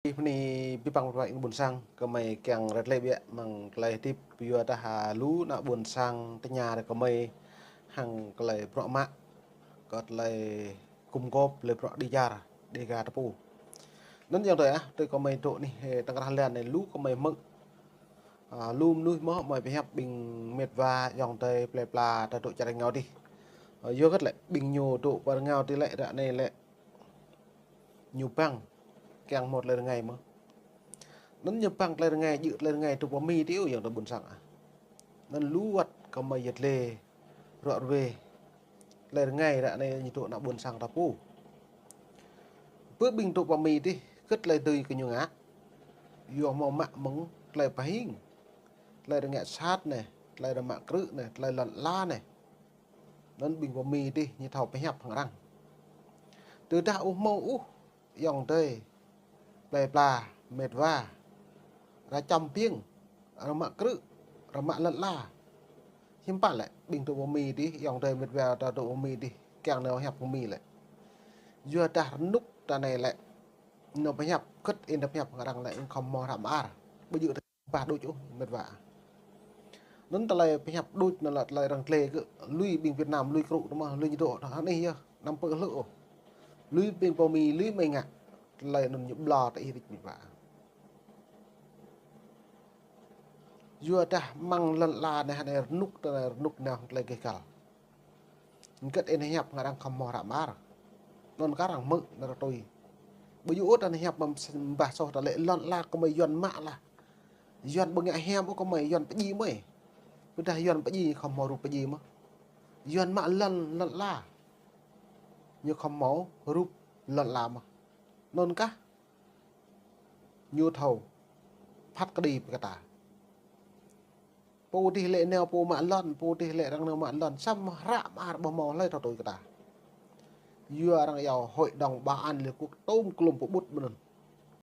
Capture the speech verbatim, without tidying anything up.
Ih, bơni abih bang ƀing ƀôn sang, gơmơi kiăng rơtlĕ biă mơ̆ng tơlơi hơdip, yua dah, a, lu ană ƀôn sang tơña rơkơi gơmơi hăng tơlơi bruă mă, kơ tơlơi gum gôp, tơlơi bruă đĭ čar, đĭ ga tơpŭ. Anŭn yơh tui ah, tui gơmơi dŏ anih, ơ, tơkrah lan anai lu gơmơi hmư̆. A, lu mơnuih mơ̆ gơmơi pơhiăp ƀing mĕt wa ayŏng adơi plơi pla ta dŏ čar rơngiao adih. A, yua hơget lĕ ƀing ñu dŏ pơ rơngiao adih lĕ ră anai lĕ ñu bang kiăng hmâo tơlơi rơngai mơ̆. Anŭn ñu bang tơlơi rơngai, djơ̆ tơlơi rơngai dŏ pơ Mi adih ôh ayŏng adơi ƀôn sang ah. Anŭn lu wơ̆t gơmơi yơh tơlơi ruă ruê. Tơlơi rơngai ră anai ñu dŏ ană ƀôn sang ta pô. Bơ ƀing dŏ pơ Mi adih, hơget tơlơi dưi kơ ñu ngă. Yua hmâo mă mơ̆ng tơlơi pơhing. Tơlơi rơngai sat anai, tơlơi rơmă krư̆ anai, tơlơi lŏn ala anai. Anŭn ƀing pơ Mi adih ñu thâo pơhiăp hăng arăng. Tơdah ƀu hmâo ôh ayŏng adơi plơi pla, mĕt wa, rơčăm piêng, rơmă krư̆, rơmă lŏn ala. Hiư̆m pă lĕ ƀing dŏ pơ Mi adih, ayŏng adơi mĕt wa ta dŏ pơ Mi adih, kiăng nao pơhiăp pơ Mi lĕ. Yua dah rơnŭk ta anai lĕ, nao pơhiăp, hơget ih nao pơhiăp hăng arăng lĕ, khŏm hmâo hră mơar. Ƀu djơ̆ ƀah đôč ôh mĕt wa. Anŭn tơlơi pơhiăp đôč anŭn lĕ tơlơi arăng tơlơi kơ lui ƀing Việt Nam, lui krư̆ tơ mơ̆, lui ñu dŏ, anai yơh, anăm pơhlơ ôh. Lui ƀing pơ Mi, lui mơi ngă. Tơlơi anŭn ñu ƀlŏr tơ ih rĭt mĕt wa. Yua dah mơ̆ng lŏn ala anai, anai rơnŭk, tơ anai rơnŭk nao tơlơi gêh găl. Hơget ih nao pơhiăp hăng arăng khŏm hmâo hră mơar. Anŭn kơ arăng hmư̆ nao rơtui. Ƀu djơ̆ ôh ta nao pơhiăp mơ̆ng bah soh ta lĕ lŏn ala gơmơi Yuan mă lah. Yuan ƀu ngă hiam ôh gơmơi, Yuan pơdjai mơi. Tơdah Yuan pơdjai khŏm hmâo rup pơdjai mơ̆. Yuan mă lŏn, lŏn ala. Ñu khŏm hmâo rup lŏn ala mơ̆. Anŭn kah ñu thâo phat kơđi pơ kơ ta. Pô adih lĕ nao pô mă lŏn, pô adih lĕ arăng nao mă lŏn, samơ̆ hră mơar ƀu hmâo hlơi thâo tui kơ ta. Yua arăng iâu Hội đồng Bảo an Liên Quốc tôm klôm pơƀut mơ̆n anŭn.